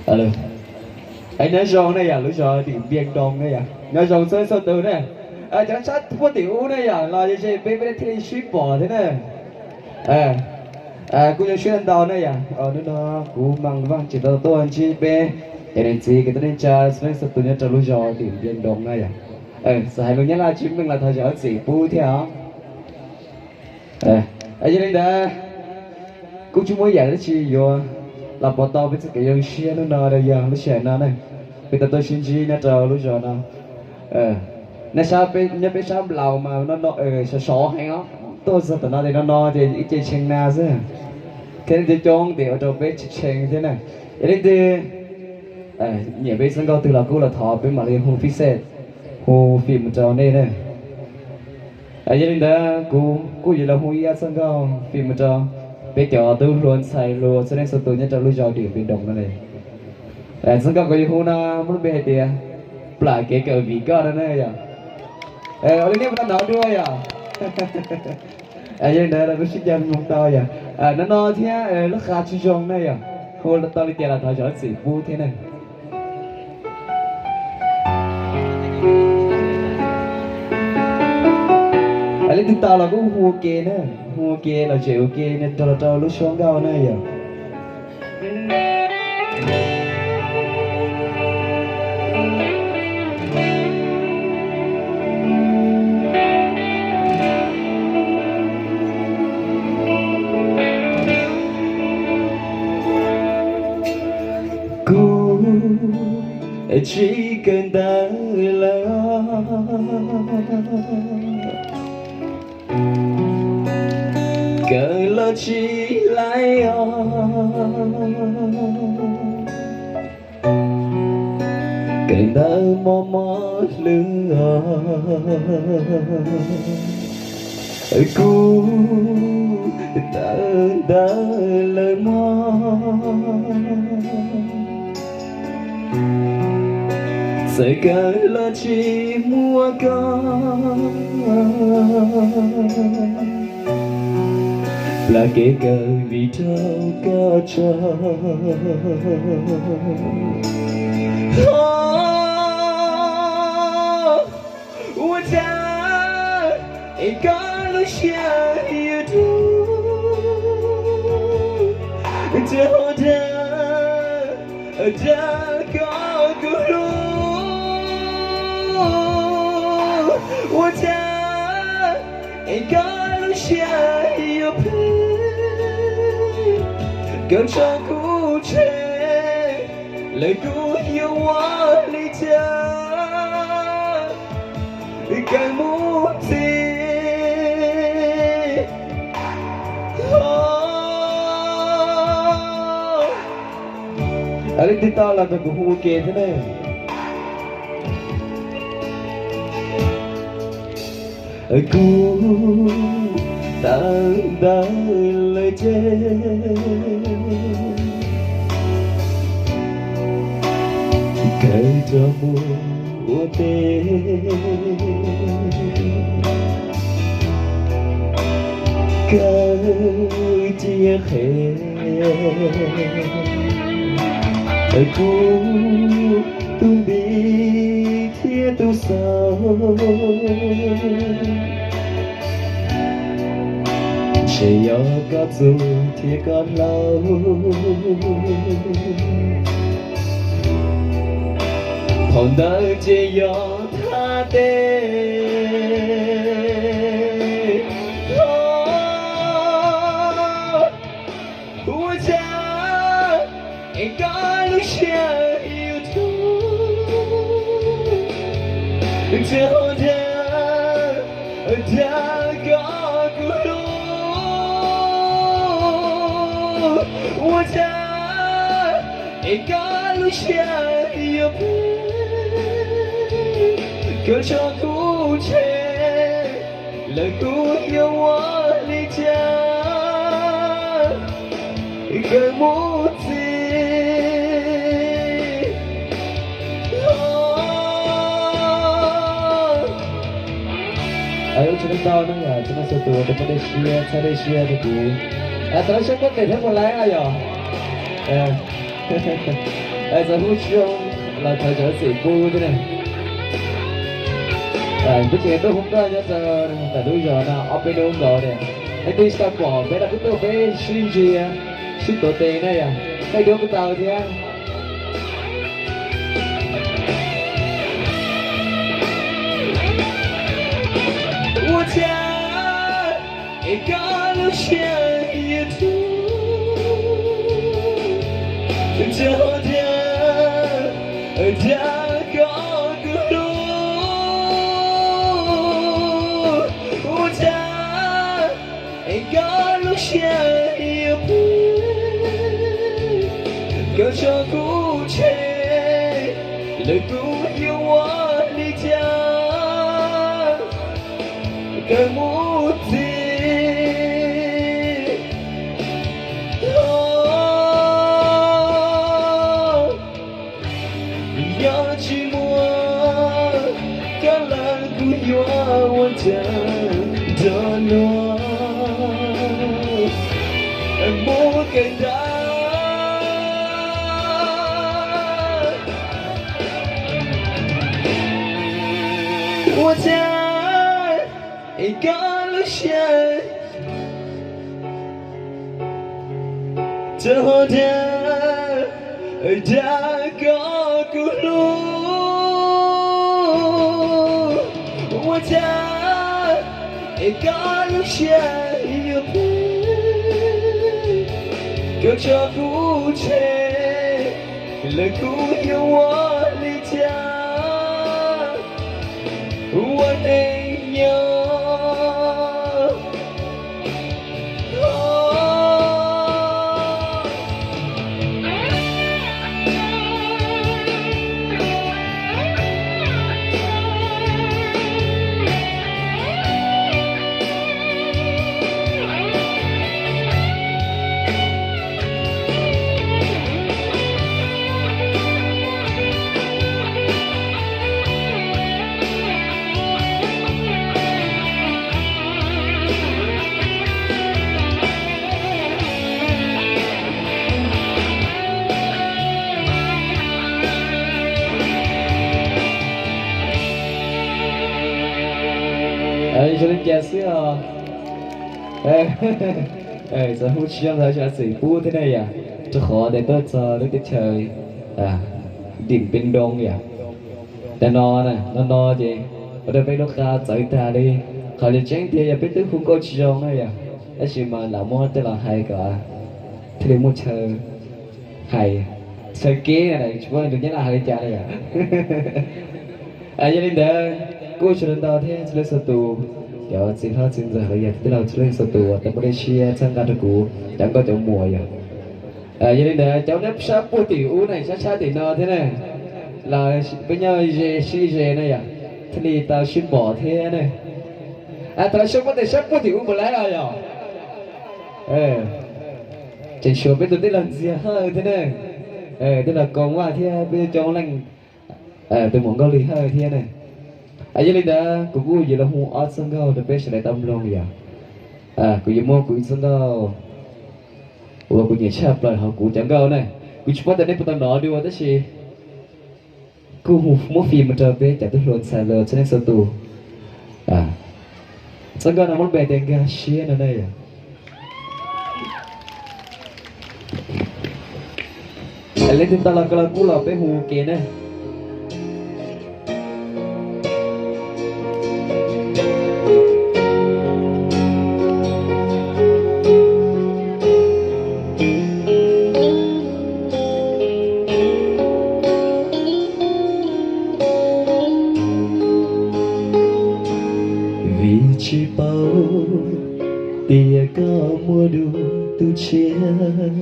Alo. Es nyob zoo ne yom, lub zos Dim Npias Nroos ne yom, nyob zoo txhua leej txhua tus ne. Cov sab puag tim ub ne yom, los ze peb, peb thiaj li sib pom thiab ne. Kuj zoo siab ntau ne yom, hnub no kuv Mas Vaj tseem tau tuaj ntsib peb cov niam txiv kwv tij neej tsa txhua leej txhua tus nyob rau lub zos Dim Npias Nroos ne yom. Txawm hais lus Nyab Laj tsis meej los thov zam lub txim pub thiab os. Yog li ntawd, kuj tsis muaj yam dab tsi yuav los pauv tau peb txoj kev zoo siab hnub no rau yog lub sij hawm no ne, peb tau tuaj sib ntsib nyob rau lub zos no. Nej saib, nyob peb sab Nplaus mas no no sov sov heev os, tuaj txog tom no ces no no ces ib ce tshee na xwb, thiab leej twg coob ces ua rau peb tsis tshee thiab na. Yog leej twg nyiam peb txoj nkauj twg los kuj los thov peb mam li hu fij xej, hu fij mus rau nej na. Yog li ntawd kuv kuj yuav los hu ib txoj nkauj fij mus rau peb cov tub hluas ntxhais hluas txhua leej txhua tus nyob rau lub zos Dim Npias Nroos no ne. Txoj nkauj kuv yuav hu no muaj lub npe hais tias Plam kev kawm vim koj no ne yom. Ua li nej puas tau hnov dua yom? Yog li ntawd los kuj sib cog mloog tau yom. No no thiab lub qa tsis zoo ne yom, hu tau li cas los thov zam lub txim pub thiab ne. Leej twg tau los kuj hu ua ke na, hu ua ke los zem ua ke nrog los rau lub suab nkauj na yom. Kuv tsis kawm ntawv lawm, kawm los tsis laib os, kawm ntawv mos mos hlwb os. Kuv tawm ntawv lawm mog, txawm kawm los tsis muaj koj, plam kev kawm vim raug koj tso. Ua cas es koj lub siab yuav dub, ntshe ho dag dag koj kuv hlub. Ua cas es koj lub siab yuav phem, koj tso kuv tseg, lawv kuj yuav ua li cas, kawg mus txij. Leej twg tau los nrog kuv hu ua ke thiab ne. Kuv tawm ntawv lawm ces kawg rov mus ua teb, kawg cia qhev kuv tus npis thiab tus xaus. Ntshe yog koj txuj thiab koj hlau, phau ntawv ces yog thaj teb. Ua cas es koj lub siab yuav dub, ntshe ho dag dag koj kuv hlub. Ua cas es koj lub siab yuav phem, koj tso kuv tseg, lawv kuj yuav ua li cas, kawg mus txij. Ua tsaug ntau na yom, tsaug ntau txhua tus uas pab dej siab, txhawb dej siab rau kuv. Tau sab koj tes thiab mus laib na yom. Txawm hu tsis zoo los thov zam txim pub thiab na. Peb tseem tuaj hu nkauj nyob rau ntawm lub zos no ob peb hnub nkaus tias leej twg tsis tau pom peb los kuj tuaj peb sib ntsia sib tuav tes na yom, qaij duab kuj tau thiab. Ua cas es koj lub siab yuav tu, rau tias, tias koj kuj hlub. Ua cas es koj lub siab yuav phem, koj tso kuv tseg, lawv kuj yuav ua li cas, kawg mus txij. Yog tsis muaj koj lawm kuv yuav ua cas nrog luag mus kawm ntawv. Ua cas es koj lub siab tseem ho dag, dag koj kuv hlub. Ua cas es koj lub siab yuav phem, koj tso kuv tseg, lawv kuj yuav ua li cas, ua neej nyob. Zoo li cas xwb os. Txawm hu tsis zoo thov zam txim pub thiab ne yom, rau qhov tias tuaj txog lub teb chaws Dim Pes Doo yom. Tam no, no no ces ua rau peb lub qab txawv tag li. Qhov tseeb tiag yog peb twb hu nkauj tsis zoo na yom, tab sis mas lam muab coj los hais kom thiaj li muaj chaw hais, chaw kev na, tsis paub lus Nyab Laj hais li cas na yom. Yog li ntawd kuj ua tsaug ntau thiab txhua leej txhua tus, cov txiv hlob txiv ntxawm los yog tij laug txhua leej txhua tus uas tau muaj dej siab txhawb nqa rau kuv cov nkauj cov muam yom. Yog li ntawd cov nyob sab puag tim ub na, sab sab tim no thiab na, los peb nyob ze sib ze na yom, thiaj li tau sib pom thiab na. Thov sawv puag tim sab puag tim ub mus lawm os yom. Tseem tshuav peb tus tij laug Ntxiag Hawj thiab na, tij laug Koos Vaj thiab peb coob leej, tus muam Nkauj Lis Hawj thiab na. Yog li ntawd kuv kuj yuav los hu ob txoj nkauj rau peb sawv daws tau mloog yom. Kuv yuav muab kuv ib txoj nkauj uas kuv nyiam tshaj plaws hauv kuv cov nkauj na. Kuv tsis paub tias nej puas tau hnov dua tab sis kuj hu muab fij mus rau peb cov tub hluas ntxhais hluas txhua leej txhua tus. Txoj nkauj no muab npe tias Nkag Siab no na yom. Leej twg tau los koj los kuj los peb hu ua ke na. Vim tsis paub tias koj muaj dua tus tshiab,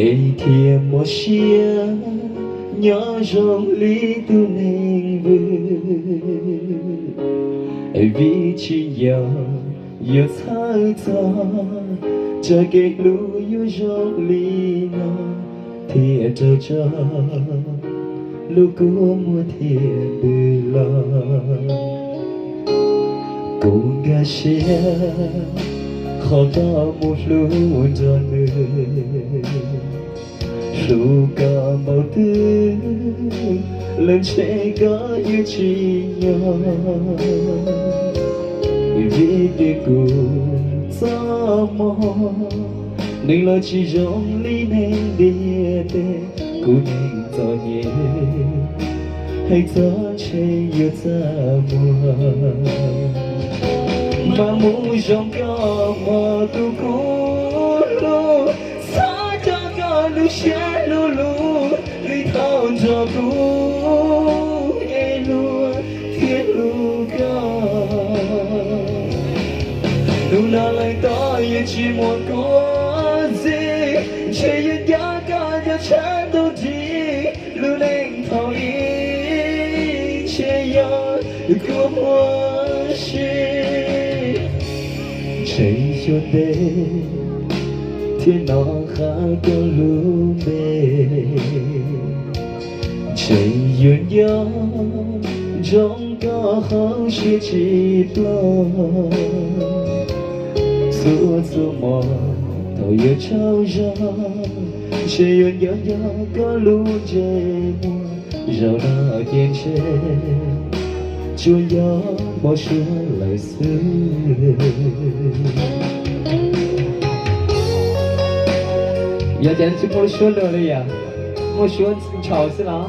es thiaj muaj siab nyob zoo li tus neeg vwm. Vim tsis nco yuav txhawj txog txoj kev hlub yuav zoo li no, thiaj raug tso lub kua muag thiaj ntws los. Kuv nkag siab qhov koj mus hlub nrog nws, Hlub koj npaum twg los ntshe koj yuav tsis nyob, vim tias kuv txoj hmoov, neeg los tsis zoo li neeg ntiaj teb. Kuv neeg txom nyem, hais txog ntshe yuav txaj muag. Mas mus zoo koj hmo tus kub hlub, txhob coj koj lub siab hlub lug li thaum nrog kuv nyob, hlub thiab hlub koj. Hnub no lawm tod yuav tsis muaj kua txiv, ntshe yuav nco koj nco tshaj ntuj nrig. Lub neej thaum ub ntshe yog kua muag si, ntshe xyuas ntev thiab hnov qab koj lub npe. Ntshe yuav nco ntsoov koj hauv siab tsis ploj. Txhua txhua hmo thaum yuav tsaug zog, ntshe yuav nco nco koj lub ntsej muag. Zaum no ces ntshe tsuas yog npau suav lawm xwb. Yog tias tsis muaj lub suab luag li yom, muaj suab ntshaus xwb los.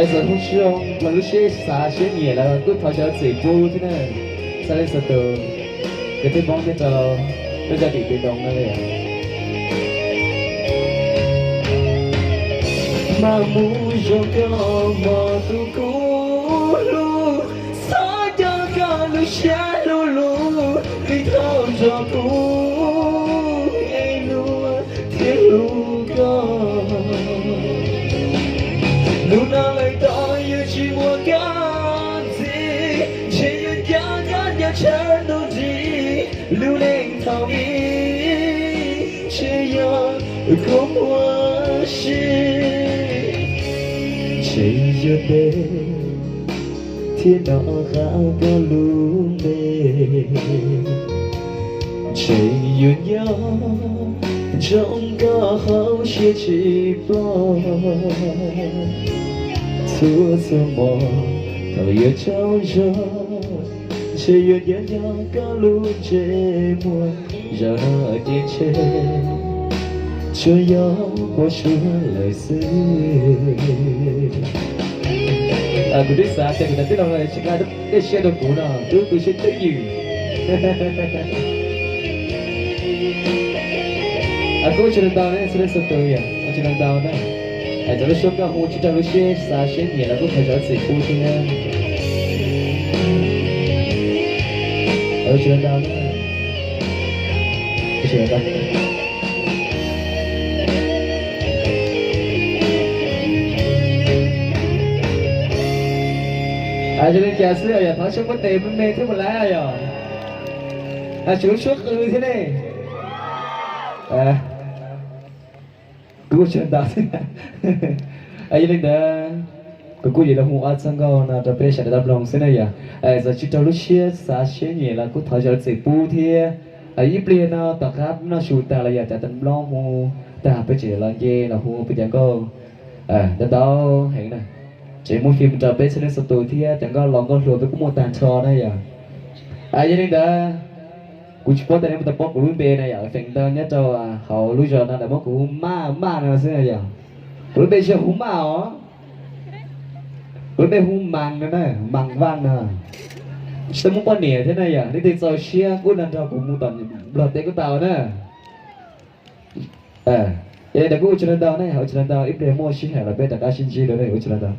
Txawm hu tsis zoo los lub siab xav siab nyiam los kuj thov cov txim pub thiab na. Txhua leej txhua tus, kwv tij Hmoob thiab rau lub zos tim Pi Doos no li. Mas mus zoo koj hmo tus kub hlub, txhob coj koj lub siab hlub lug li thaum nrog kuv hlub thiab hlub koj. Hnub no lawm tod yuav tsis muaj kua txiv, ntshe yuav nco koj nco tshaj ntuj nrig. Lub neej thaum ub ntshe yog kua muag si, ntshe yuav ntev thiab hnov qab koj lub npe. Ntshe yuav nco ntsoov koj hauv siab tsis ploj. Txhua txhua hmo thaum yuav tsaug zog, ntshe yuav nco nco koj lub ntsej muag. Zaum no ces ntshe tsuas yog npau suav lawm xwb. Kuv twb xav tias kuv cov tij laug tsis nqa dej siab rau kuv no, twb tu siab twb ywm. Kuv ua tsaug ntau ntau na, txhua leej txhua tus yom, ua tsaug ntau ntau na. Cov lub suab koj hu tsis raug lub siab xav siab nyiam los kuj thov zam txim pub thiab. Ua tsaug ntau ntau na. Ua tsaug ntau. Yog li cas xwb yog thov suab muab tes me me thiab mus lawm yog. Tsis lub suab qw thiab ne. Kuv ua tsaug ntau xwb. Yog li ntawd, kuv kuj yuav los hu ob txoj nkauj no rau peb sawv daws tau mloog xwb na yom. Txawm tsis raug lub siab xav siab nyiam los kuj thov zam txim pub thiab. Ib pliag no tom qab noj su tag los yog cov tes nplob hu tag peb tseem los nce los hu peb cov nkauj ntau ntau heev na. Tseem muaj fim rau peb txhua leej txhua tus thiab cov nkauj laus nkauj hluas peb kuj muaj tag nrho na yom. Yog li ntawd, kuv tsis paub tias nej puas tau paub kuv lub npe na yom, feem ntau nyob rau hauv lub zos no lawv muab kuv hu Maj Maj no xwb na yom. Kuv lub npe tsis yog hu Maj os, kuv lub npe hu Mas no na, Mas Vaj no. Tsis tau muaj poj niam thiab na yom, leej twg txaus siab kuj nrog kuv mus tom Nplog teb kuj tau na. Yog li ntawd kuj ua tsaug ntau ntau na, ua tsaug ntau ntau, ib pliag muaj sij hawm los peb rov qab sib ntsib dua na, ua tsaug ntau ntau.